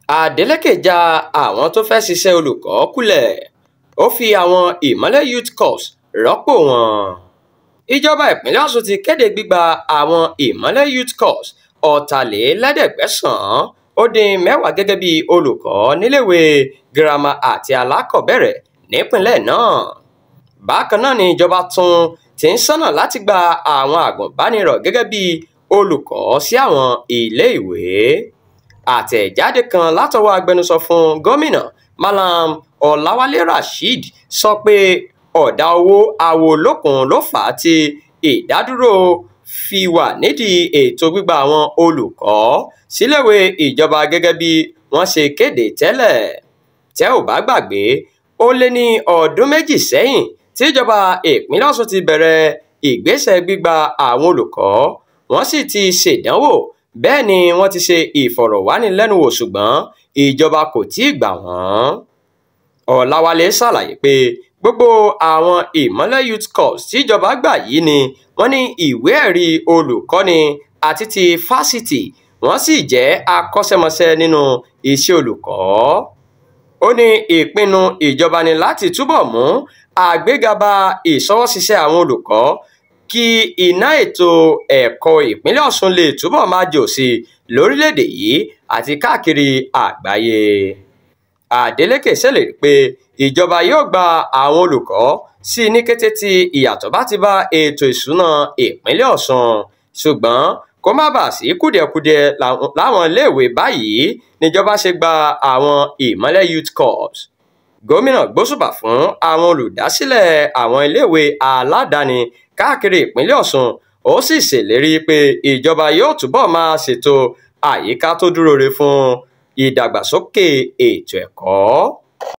Adeleke já àwọn tó fẹ́ ṣiṣẹ́ olùkọ́ kulẹ̀, ó fi àwọn Ìmọ́lẹ̀ Youth Corps rọ́pò wọn. Ìjọba ìpínlẹ̀ Ọ̀ṣun ti kéde gbígba àwọn Ìmọ́lẹ̀ Youth Corps 610 gẹ́gẹ́ bí olùkọ́ níléèwé girama àti alákọ̀ọ́bẹ̀rẹ̀ nípìnlẹ̀ náà. Bákan náà ni ìjọba tún ti ń ṣọ́nà láti gba àwọn àgùnbánirọ̀ gẹ́gẹ́ bí olùkọ́ sí àwọn iléèwé. Àtẹ̀jáde kan látọwọ́ agbẹnusọ fún gómìnà Mallam Ọláwálé Rasheed sọ pé ọ̀dà owó àwòlókun ló fà á tí ìdádúró fi wà nídìí ètò gbígba àwọn olùkọ́ síléèwé ìjọba gẹ́gẹ́ bí wọ́n ṣe kéde tẹ́lẹ̀. Tẹ́ ò bá gbàgbé, ó lé ní ọdún 2 sẹ́yìn tíjọba ìpínlẹ̀ Ọ̀ṣun ti bẹ̀rẹ̀ ìgbésẹ̀ gbígba àwọn olùkọ́, wọ́n sì ti ṣèdánwò, bẹ́ẹ̀ ni wọ́n ti ṣe ìfọ̀rọ̀wánilẹ́nuwò, ṣùgbọ́n ìjọba kò tíì gbà wọ́n. Ọ̀làwálé ṣàlàyé pé gbogbo àwọn Ìmọ́lẹ̀ Youth Corps tíjọba gbà yìí ni wọ́n ní ìwé ẹ̀rí olùkọ́ni àti ti fásitì, wọ́n sì jẹ́ akọ́ṣẹ́mọṣẹ́ nínú iṣẹ́ olùkọ́. Ó ní ìpinnu ìjọba ni láti túbọ̀ mú àgbéga bá ìṣọwọ́ṣiṣẹ́ àwọn olùkọ́ kí iná ètò ẹ̀kọ́ ìpínlẹ̀ Ọ̀ṣun lè túbọ̀ máa jò sí lórílẹ̀‐èdè yìí àti káàkiri àgbáyé. Adeleke ṣèlérí pé ìjọba yóò gba àwọn olùkọ́ sí ní kété tí ìyàtọ̀ bá ti bá ètò ìṣúná ìpínlẹ̀ Ọ̀ṣun, ṣùgbọ́n kó má bàa sí kùdìẹ̀kudiẹ láwọn iléèwé báyìí níjọba ṣe gba àwọn Ìmọ́lẹ̀ Youth Corps. Gómìnà gbóṣùbà fún àwọn olùdásílẹ̀ àwọn iléèwé aládàáni káàkiri ìpínlẹ̀ Ọ̀ṣun, ó sì ṣèlérí pé ìjọba yóò túbọ̀ máa ṣètò àyíká tó dúróore fún ìdàgbàsókè ètò ẹ̀kọ́.